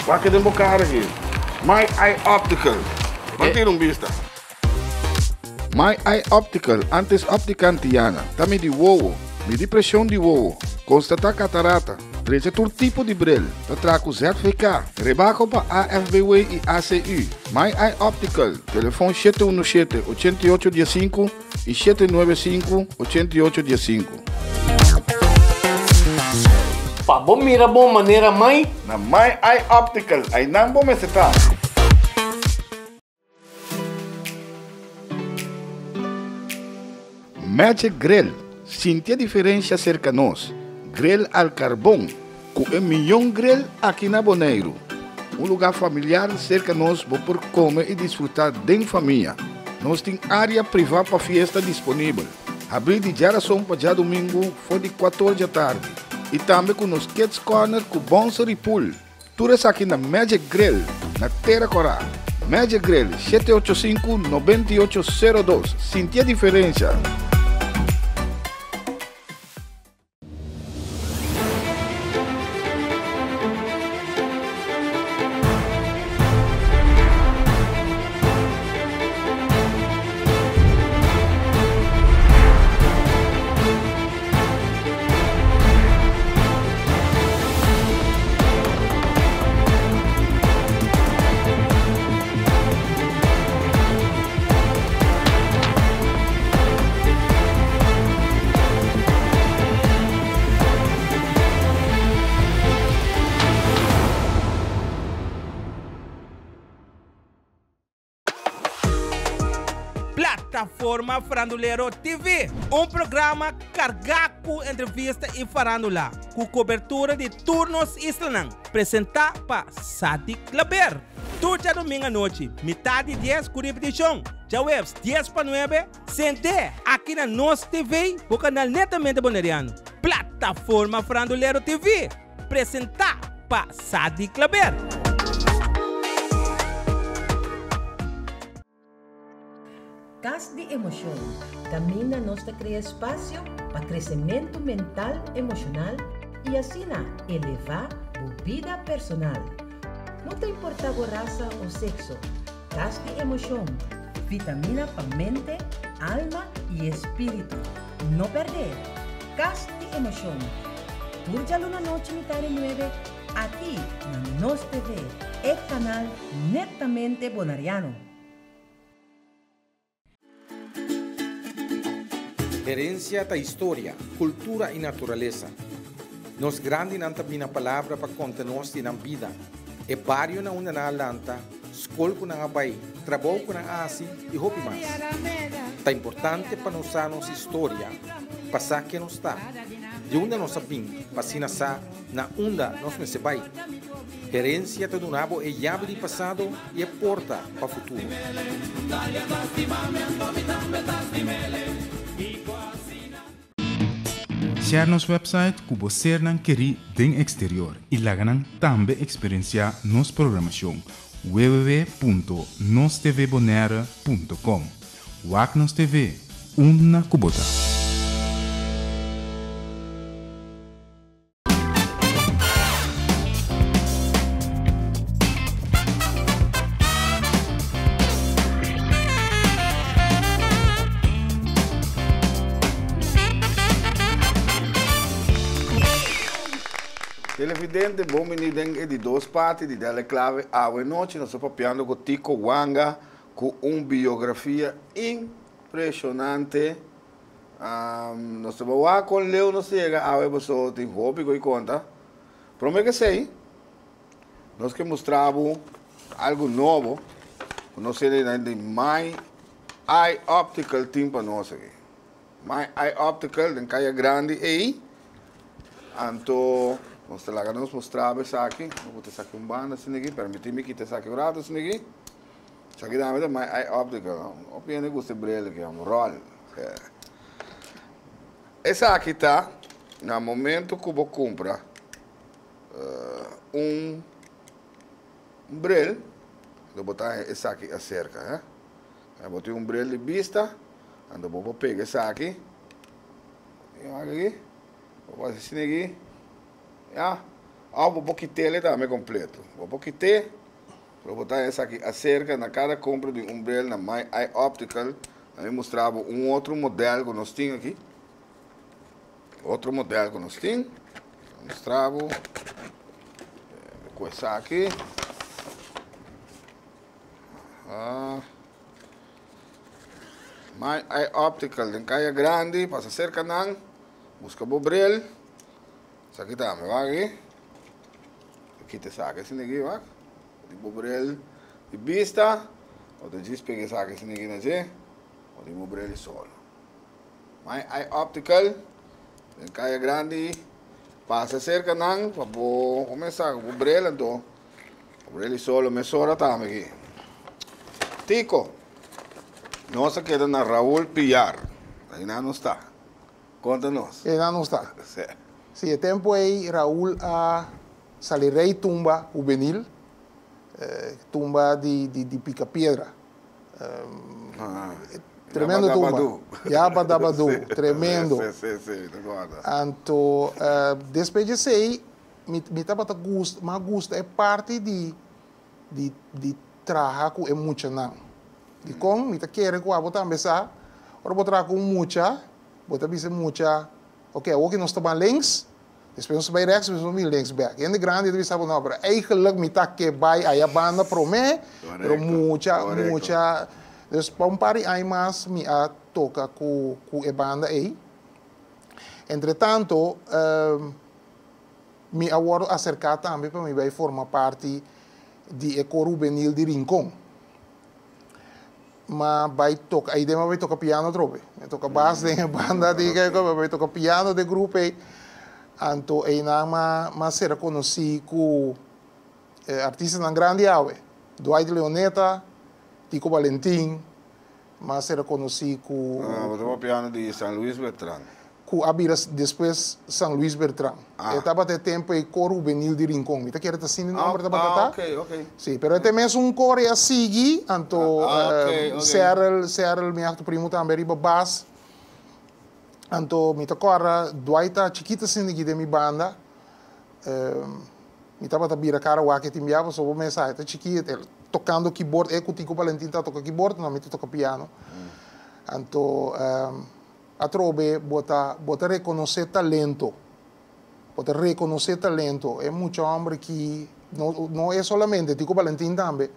Wak den bo cara aki. My Eye Optical. Ban tira un bista. My Eye Optical, antes Optica Antiana, ta midi wowo, midi presion di wowo, constata catarata, drecha tur tipo di bril, ta traha cu ZVK, rebaho pa AFBW y ACU. My Eye Optical, telefon 717 88 15 i shete nuebe sinku, ochenta i ocho dies sinku. Pa bo mira bon manera mai. Na My Eye Optical, einan bo mester ta. Magic Grill, sinti e diferencia cerca nos. Grill al carbon, cu e miyon grill aki na Boneiru. Un lugar familiar cerca nos bo por come y disfruta den famia. Nos tin area priva pa fiesta disponibel. Habri di djarason pa djadumingu for di cuator djatardi. Y tambe cu nos Kids Corner cu bouncer y pool. Tur esaki na Magic Grill na Tera Corá. Magic Grill, 785 9802. Sinti e diferencia! Plataforma Farandulero TV, un programa carga cu entrevista y farandula, cu cobertura di tur nos islanan, presenta pa Sadik Laber. Tur djadomingo anochi, mitad di dies cu repeticion, djaweps dies pa nuebe, sente aki na Nos TV, bo canal netamente Boneriano. Plataforma Farandulero TV, presenta pa Sadik Laber. Kas di Emoshon, kaminda nos ta krea espasio pa kresementu mental, emoshonal i asina elevá bo bida personal. No ta importá bo rasa o sekso, Kas di Emoshon, vitamina pa mente. alma i espíritu. No pèrdè! Kas di Emoshon, tur djaluna nochi mitar di nuebe aki na Nos TV, e kanal netamente bonariano. Herencia ta historia, cultura y naturalesa. Nos grandinan ta bina palabra pa conta nos di nan bida, e bario na unda nan a lanta, skol ku nan a bai, trabou ku nan a hasi i hopi mas. Ta importante pa nos sa nos historia, pa sa ken nos ta, di unda nos a bin pa asina sa na unda nos mester bai. Herensia ta duna bo e yabi di pasado i e porta pa futuro. Share nos website ku bo sernan kerí den eksterior i laga nan tambe eksperensiá nos programashon www.nostvbonaire.com Wak nos TV, unda ku bo ta! Televidente, bon bini den e di dos parti di Dale Clave. Awe nochi nos ta papiando cu Tico Wanga cu un biografia impresionante. Nos ta wak kon leu nos ta yega awe paso tin hopi ku konta. Prome ke esei, nos ke mustra bo algu nobo ku nos hende nan di My Eye Optical tin pa nos aki. My Eye Optical den Kaya Grandi ei. Anto nos ta laga nos mustra bo esaki. Nos por ta esaki un banda asina aki. Permiti mi kita esaki un rato asina aki. Esaki tambe ta My Eye Optical. Hopi hende gusta e bril aki, ròl. Esaki ta na momento ku bo kumpra un bril, lo bo ta haña esaki aserka. Bo tin un bril di bista, anto bo por pega esaki, bo por hasi asina aki, ya, òf bo por kit'é tambe kompleto. Bo por kit'é. Lo bo ta esaki acerca na cada compra di un bril na My Eye Optical. A mi mustra bo un otro model cu nos tin aki. Otro model cu nos tin. Mustra bo cu esaki. Ah. My Eye Optical den Kaya Grandi. Pasa cerca nan. Busca bo bril. Esaki tambe, wak aki. Kita esaki asina aki wak. Di bo bril di bista bo ta djis pega esaki asina aki na dje bo tin bo bril di sol. My Eye Optical den Kaya Grandi pasa serka nan pa bo kuminsá ku bo bril anto bo bril di solo mesora tambe aki. Tico, nos a keda na Raul Piar, ahinan nos ta. Konta nos. Einan nos ta. Si, e tempu ei Raul a sali rei tumba hubenil, tumba di di pica piedra. Tremendo tumba. Yabadabadu, tremendo. Anto despues di esei mi mi tabata gusta, mi a gusta e parti di di di traha ku e muchanan. Dikon? Mi ta kere ku abo tambe sa, ora bo traha ku un mucha, bo ta bisa e mucha, ok, awoki nos ta ban links, despues nos ta bai rèks, despues nos ta bin links bèk. Hende grandi ta bisa bo, no, pero eigenlik mi ta ke bai aya banda promé, pero mucha, mucha, dus pa un par di aña mas mi a toka ku ku e banda ei. Entretanto, mi a wòrdu aserká tambe pa mi bai forma parti di e kor hubenil di Rincon. Ma bai toka, ei den mi a bai toka piano atrobe. Mi a toka bas den e banda di kiko, mi a bai toka piano den e grupo ei. Anto einan mi a sera konosí ku e artistanan grandi awe, Dwight Leoneta, Tico Balentin, mi a sera konosí ku. Bo toka piano di San Luis Bertran. Ku a bira despues San Luis Bertran. E tabata e tempu ei Kor Hubenil di Rincon. Mi ta kere ta asina e nomber tabata ta. Si, pero e te mesun kor ei a sigui, anto Serrel, Serrel mi akto primu tambe riba bas. Anto mi ta kòrda Dwight ta chikito asina aki den mi banda. Mi tabata bira kara wak e tin bia pasobra bo mester sa e ta chikito, el tokando keyboard, e ku Tico Valentin ta toka keyboard, no mi ta toka piano. Anto atrobe bo ta rekonosé talento. Bo ta rekonosé talento. E mucha hòmber ku no e solamente, Tico Valentin tambe.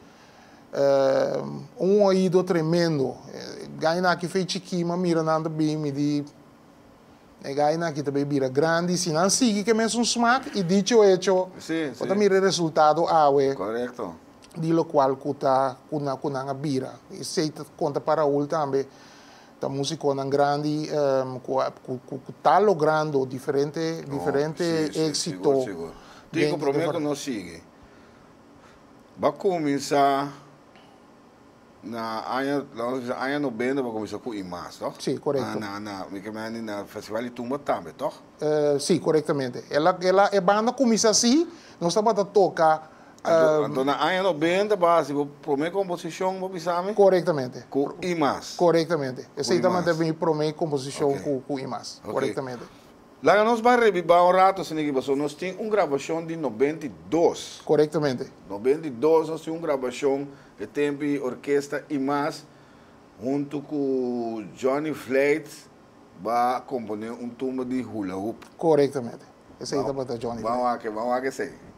Un oido tremendo. Gainan aki for di chikí, m'a mira nan tambe, mi di e gainan aki tambe bira grandi, si nan sigui ku mesun smaak i dicho hecho, bo ta mira resultado awe. Di lo kual ku ta ku nan a bira. Esei ta konta pa Raúl tambe. Ta músikonan grandi ku ta logrando diferente éksito. Sigur, sigur. Tico, promé ku nos sigui. B'a kuminsá na aña, aña 90 b'a kuminsá ku Imas, toch? Sí, korekto. Na, mi ke meen na Festival di Tumba tambe, toch? Sí, korektamente. E banda a kuminsá asina, nos tabata toka. Anto, na aña 90, b'a hasi promé komposishon, bo bisa mi? Korektamente. Ku Imas. Korektamente. Esei tambe mi promé komposishon ku Imas. Korektamente. Laga nos bai rebibá un ratu, asina ku pasó. Nos tin un grabashon di 92. Korektamente. 92, nos tin un grabashon di tempu orkesta Imas, huntu ku Johnny Vlijt, b'a komponé un tumba di hula hoop. Korektamente. Esei tabata Johnny. Ban wak, ban wak esei.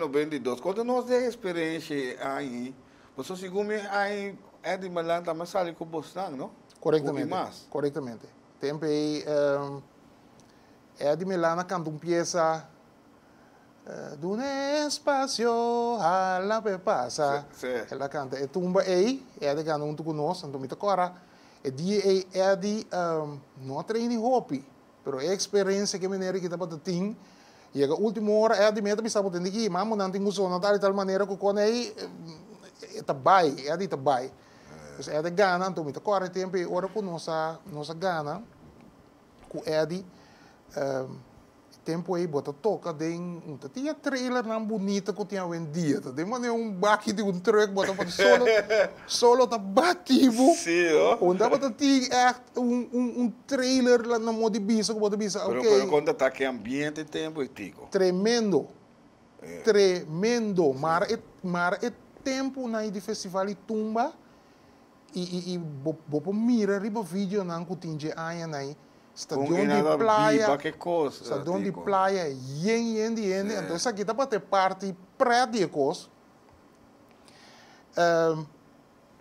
92. Konta nos di e eksperensia e aña. Pasobra segun mi aña Eddie Malan tambe a sali ku bosnan, no? Korektamente. Hopi mas. Korektamente. Tempu ei Eddie Melan a kanta un piesa Duna espasio, hala p'e pasa. El a kanta e tumba ei, Eddie a kanta huntu ku nos, anto mi ta kòrda e dia ei Eddie no a traini hopi, pero e eksperensia ku e meneer aki tabata tin, yega ultimo ora Eddie meta bisa bo tende ki mamo nan tin ku sona tal i tal manera ku kon ei e ta bai, Eddie ta bai. Pues Eddie a gana, anto mi ta kòrda e tempu ei ora ku nos a nos a gana ku Eddie. E tempu ei bo ta toka den un ta tin e trailernan bunita ku tin awendia ta den manera un baki di un truck bo ta pone solo solo ta bati bo Sí ho. Un tabata tin ègt un un un trailer na modo di bisa ku bo ta bisa Pero oke. pero kon ta ta ki ambiente e tempu ei Tico? Tremendo tremendo mara e mara e tempunan ei di festival di tumba i i i bo bo por mira riba videonan ku tin dje añanan ei Stadion di playa, stadion di playa yen yen di hende, anto esaki tabata e parti pret di e kos.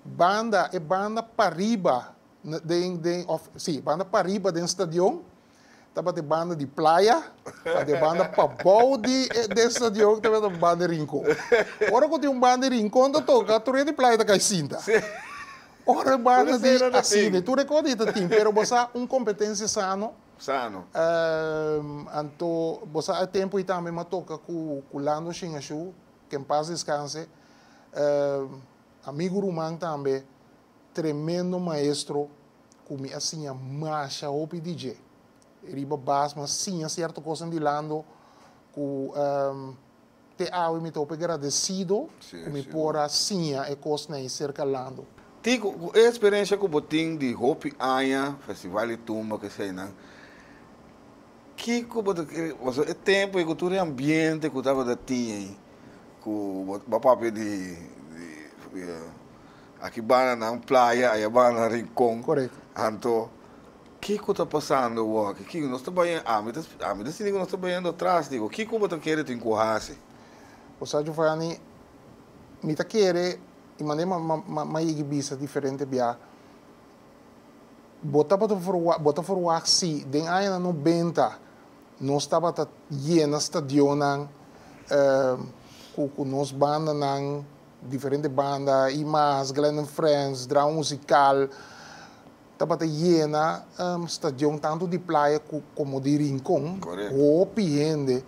Banda, e banda pariba den den of si, banda pariba den stadion tabata e banda di playa, anto e banda pabou di den stadion tabata e banda di Rincon. Ora ku tin un banda di Rincon ta toka, tur hende di playa ta kai sinta. Ora banda di asina, tur e kos di ta tin, pero bo sa un kompetensia sano. Sano. Anto bo sa e tempu ei tambe mi a toka ku ku Lando Shingashu, ke en pas deskanse, amigu ruman tambe, tremendo maestro ku mi a siña masha hopi di dje. Riba bas mi a siña sierto kosnan di Lando ku. Te awe mi ta hopi gradesido ku mi por a siña e kosnan ei serka Lando. Tico, ku e eksperensia ku bo tin di hopi aña, festival di tumba ku eseinan, kiko bo ta kere, pasobra e tempu ei ku tur e ambiente ku tabata tin ei, ku bo a papia di aki banda nan playa, aya banda nan Rincon, anto Kiko ta pasando awor? Kiko nos ta bayendo? Ami ta, ami ta sinti ku nos ta bayendo atras, digo. Kiko bo ta kere tin ku hasi? Bo sa Giovanni, mi ta kere, i manera ma, ma, ma, ma yegi bisa diferente bia, bo tabata verwa, bo ta verwagt si den añanan nobenta nos tabata yena stadionnan ku, ku nos bandanan, diferente banda, Imas, Glenn and Friends, Drama Musical, Tabata yena stadion tantu di Playa komo di Rincon, hopi hende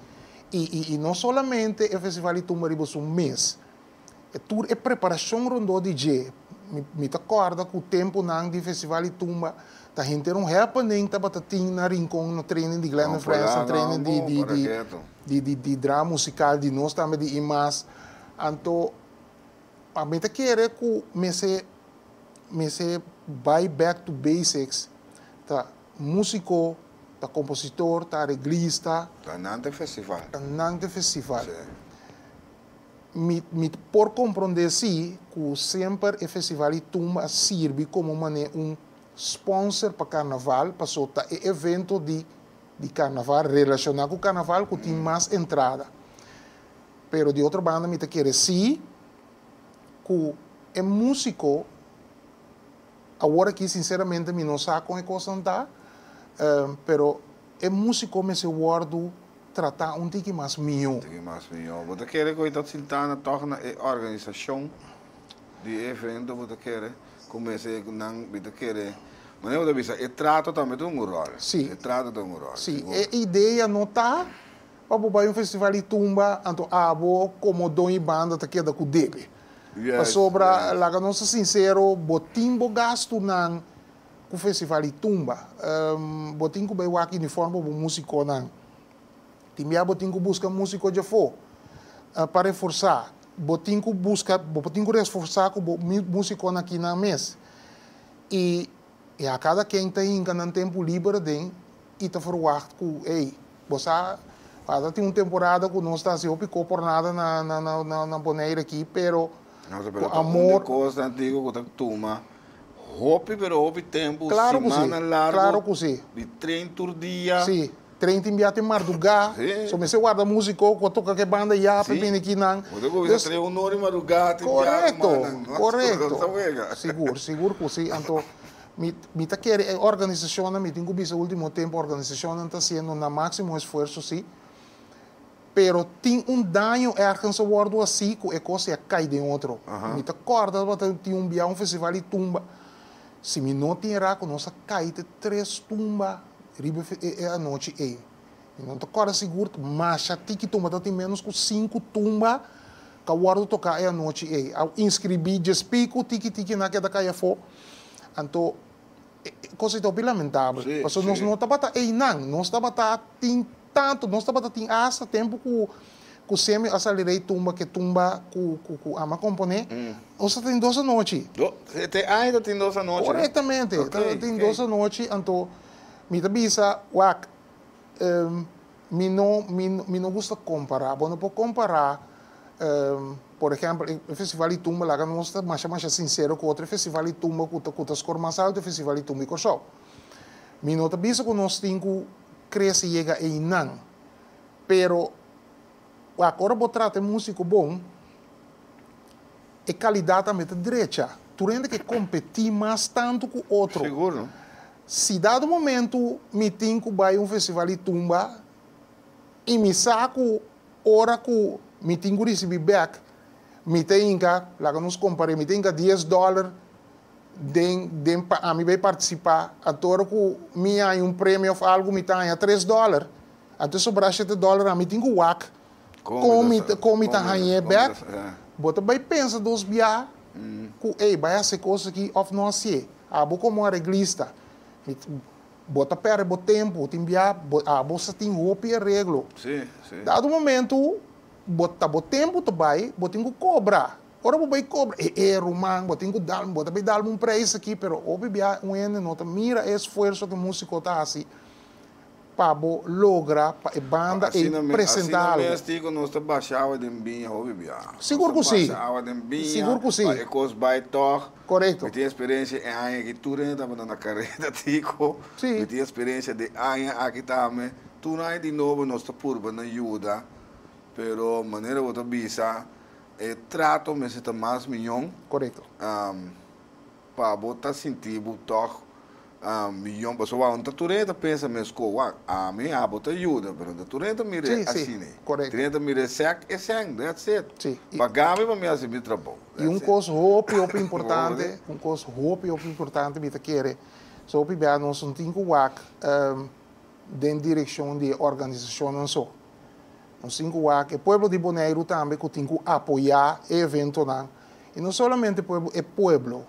i no solamente e festival di tumba riba su mes, e tur e preparashon rondó di dje. Mi ta kòrda ku tempunan di festival di tumba ta henter un happening tabata tin na Rincon na training di Glenn and Friends, na training di drama musikal di nos tambe di Imas. Anto mi ta kere ku mester Mester bai back to basics, ta musico, ta compositor, ta areglista. Ta nan ta e festival. Ta nan ta e festival. Mi mi por comprende si cu semper e festival di tumba a sirbi como mane un sponsor pa carnaval, paso ta e evento di di carnaval relaciona cu carnaval cu tin mas entrada. Pero di otro banda mi ta kere si cu e musico, awor aki sinceramente mi no sa con e cosnan ta, pero e musico mester wordo trata un tiki mas miho. Un tiki mas miho. Bo ta kere cu e ta sintana toch na e organisacion di e evento bo ta kere cu mester nan, mi ta kere, manera bo ta bisa e trato tambe ta un rol. Si. E trato ta un rol. Si, e idea no ta Pa bo bai un festival di tumba, anto abo komo doño di banda ta keda ku debe. Pasobra, laga nos ta sinsero, bo tin bo gastunan ku festival di tumba. Bo tin ku bai wak uniform pa bo musikonan. Tin bia bo tin ku buska musiko djafó pa reforsá. Bo tin ku buska, bo tin ku reforsá ku bo musikonan akinan mes. I ya kada ken ta hinka nan tempu liber aden i ta verwagt ku, ey, bo sa, ta tin un temporada ku nos ta hasi hopi ko por nada na na na Bonaire aki, pero No, ku pero ta un amor. di kosnan digo ku ta tuma hopi pero hopi tempu, Claro ku si, simannan largu, claro ku si. di train tur dia. Si, Trein tin bia tin mardugá. So mester warda músiko ku a toka ku e banda ya pa bini kinan. Bo ta kuminsá trei un ora di mardugá tin bia rumannan. Korekto, korekto. Sigur, sigur ku si. Anto mi mi ta kere e organisashonnan, mi tin ku bisa último tempu organisashonnan ta hasiendo nan máksimo esfuerso si. Pero tin un daño ergens a wòrdu hasí ku e kos ei a kai den otro. Mi ta kòrda tabata tin un bia un festival di tumba. Si mi no tin era ku nos a kai te tres tumba riba e anochi ei. Mi no ta kòrda sigur, masha tiki tumba, tabatin ménos ku sinku tumba ku a wòrdu toká e anochi ei. A inskribí djes piku, tiki tiki nan a keda kai afó. Anto e kos ei ta hopi lamentabel, pasobra nos no tabata einan, nos tabata tin tantu, nos tabata tin asta tempu ku ku Semi a sali rei tumba ke tumba ku ku ku ama komponé, nos tabata tin dos anochi. Te aña ta tin dos anochi? Korektamente, tabata tin dos anochi, anto mi ta bisa, wak, mi no mi mi no gusta kompará, bo no por kompará, por ehèmpel e festival di tumba laga nos ta masha masha sinsero ku otro festival di tumba ku ta ku ta skor mas altu e festival di tumba di Kòrsou. Mi no ta bisa ku nos tin ku krese yega einan, pero wak ora bo trata e músiko bon, e kalidat tambe ta drecha. Tur hende ke kompetí mas tantu ku otro. Sigur. Si dado momentu mi tin ku bai un festival di tumba i mi sa ku ora ku mi tin ku risibí bèk, mi ta hinka, laga nos kompar'é, mi ta hinka dies dòler den den pa ami bai partisipá, anto ora ku mi haña un premio òf algu mi ta haña tres dòler, anto e sobrá shete dòler ami tin ku wak kon mi kon mi ta hañ'é bèk, bo ta bai pensa dos bia ku ey bai hasi e kos aki òf no hasié, abo komo areglista mi bo ta pèrdè bo tempu, tin bia bo abo sa tin hopi areglo, dado momento bo ta bo tempu ta bai bo tin ku kobra. Ora bo bai kobra, e e ruman, bo tin ku dal, bo ta bai dal un preis aki, pero hopi bia un hende no ta mira e esfuerso ku e músiko ta hasi pa bo logra pa e banda ei presentá algu. Asina mes tin ku nos ta basha awa den biña hopi bia. Sigur ku si. Nos ta basha awa den biña. Sigur ku si. Pa e kos bai tòg. Korekto. Mi tin eksperensia e aña aki tur hende tabata na kareda tiko. Si. Mi tin eksperensia di aña aki tambe. Tur aña di nobo nos ta purba na yuda, pero manera bo ta bisa. E trato mester ta mas miyon. Korekto. Pa bo ta sinti bo tòg miyon. Pasobra wak, no ta tur hende ta pensa meskos. Wak, ami abo ta yuda, pero no ta tur hende ta mira Sí, sí, asina. korekto. Tur hende ta mira e sèk e sèn, that's it. Sí. Paga mi pa mi hasi mi trabou, I un that's it. kos hopi, hopi importante, un kos hopi, hopi importante mi ta kere, so hopi bia nos no tin ku wak den direkshon di e organisashonnan so. Nos tin ku wak e pueblo di Boneiru tambe ku tin ku apoyá e eventonan. I no solamente pueblo, e pueblo,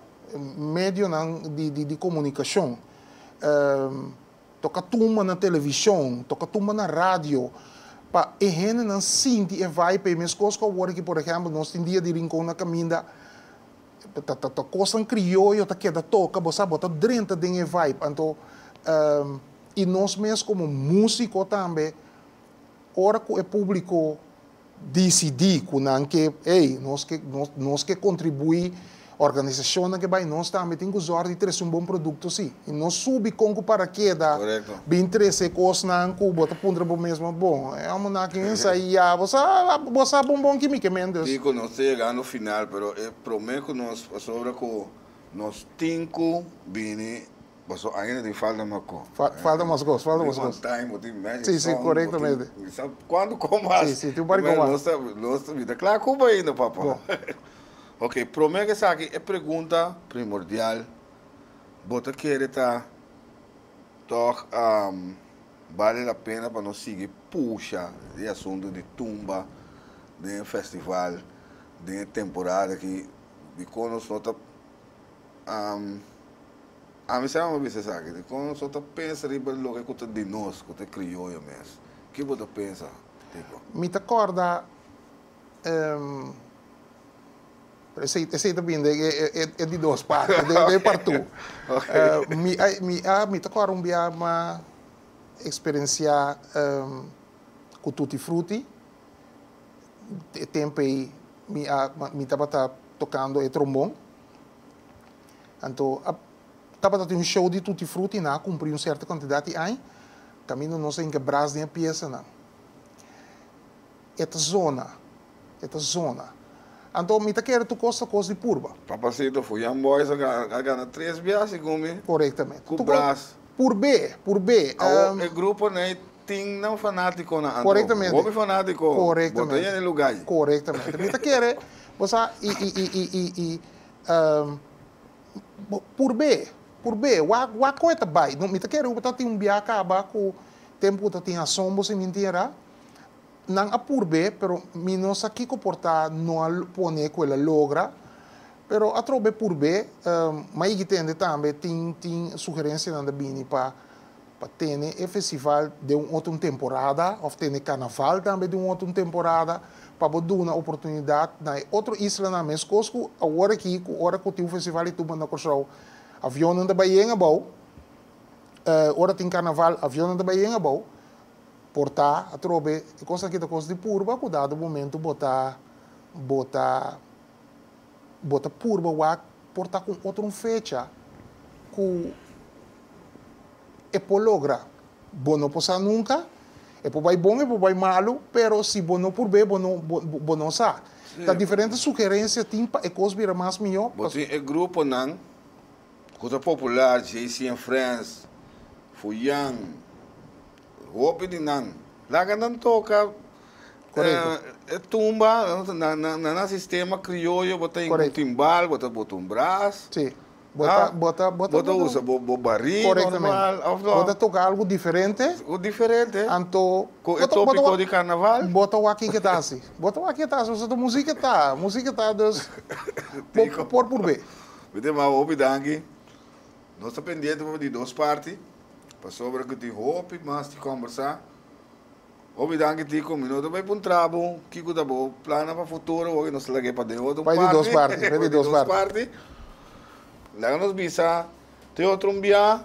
medionan di di komunikashon. Toka tumba na televishon, toka tumba na radio, pa e hendenan sinti e vibe ei. Meskos ku awor aki, por ehèmpel, nos tin dia di Rincon na kaminda, ta ta kosnan krioyo ta keda toka, bo sa, bo ta drenta den e vibe. Anto, i nos mes komo músiko tambe, Ora ku e públiko disidí ku nan ke, ey, nos ke, nos, nos ke kontribuí, organisashonnan ke bai, nos tambe tin ku zòrg di trese un bon produkto sí. I no subi kon ku parakeda Korekto. bin trese kosnan ku bo ta puntra bo mes, ma bon, e hòmbernan aki ensayá, bo sa, bo sa bon bon kimi ke men dus. Kiko, nos ta yegando final, pero e promé ku nos, pasobra ku nos tin ku bini Paso ainda tin falta mas cos. Falta mas cos, falta mas cos. Tin one time, bo tin magic Sí, sí, song, correctamente. bo tin, sa cuanto cos mas. Sí, sí, tin un par di cos mas. Nos ta, nos ta, mi ta cla cuba ainda, papa. Bo. Ok, prome cu esaki, e pregunta primordial, bo ta kere ta toch bale la pena pa nos sigui pusha e asunto di tumba den e festival, den e temporada aki, dicon nos no ta Ami sa bo bisa esaki, dikon nos no ta pensa riba loke ku ta di nos, ku ta e krioyo mes? Ki bo ta pensa, Tico? Mi ta kòrda, esei esei ta bin den e di dos parti, den e part two. Mi a mi a mi ta kòrda un bia m'a eksperensiá ku Tutti Frutti, e tempu ei mi a mi tabata tokando e trombon. Anto a tabata tin un show di Tutti Frutti, nan a cumpri un cierto cantidad di aña. Kaminda nos a hinka bras den e piesanan. E ta zona, e ta zona. Anto mi ta kere tur kos ta kos di purba. Papacito, Fuyan Boys a gana tres bia segun mi. Korektamente. Ku bras. Purb'é, purb'é. Awor e gruponan ei tin nan fanátikonan anto. Korektamente. Hopi fanátiko. Korektamente. Bo ta yena e lugá ei. Korektamente. Mi ta kere, bo sa, i, i, i, i, i, i, Purb'é, purb'é, wak, wak kon e ta bai. No, mi ta kere ku ta tin un bia kaba ku tempu ku ta tin asombo si mi ntera. Nan a purb'é, pero mi no sa kiko por ta no a pone ku el a logra. Pero atrobe purb'é, m'a yigi tende tambe tin tin sugerensianan ta bini pa pa tene e festival den un otro temporada of tene carnaval tambe den un otro temporada pa bo duna oportunidad na e otro islanan mescos cu awor aki cu ora cu tin un festival di tumba na Corsou avionnan ta bay yen abou ora tin carnaval avionnan ta bay yen abou por ta atrobe e cos aki ta cos di purba cu dado momento bo ta bo ta bo ta purba wak por ta cu un otro fecha cu E por logra. Bo no por sa nunca. E por bay bon, e por bay malo, pero si bo no purb'é, bo no, bo, bo no sa. Ta diferente sugerencia tin pa e cos bira mas mihó. Bo tin e gruponan cu ta popular, JC and Friends, Fuyan, hopi di nan. Laga nan toca e tumba na nan sistema crioyo, bo ta hinca un timbal, bo ta bota un bras. Bo ta, bo ta, bo ta. Bo ta usa bo, bo barí normal, of no? Bo ta toca algo diferente. Algo diferente. Anto. Cu e topico di carnaval. Bo ta wak kico ta haci. Bo ta wak kico ta haci, pasobra musica ta, musica ta, dus bo por purbe. Mi ta yama hopi danki. Nos ta pendiente pa di dos parti, pasobra cu tin hopi mas di combersa. Hopi danki Tico, mi no ta bay puntra bo kico ta bo plannan pa futuro, hopi nos ta lag'e pa den otro parti. Bai di dos parti, bai di dos parti. Laga nos bisa te otro un bia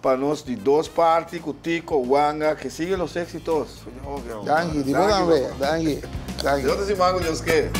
pa nos di dos parti cu Tico Wanga, que sigue los éxitos. Danki, di bo tambe, danki, danki. Te otro siman cu Dios ke.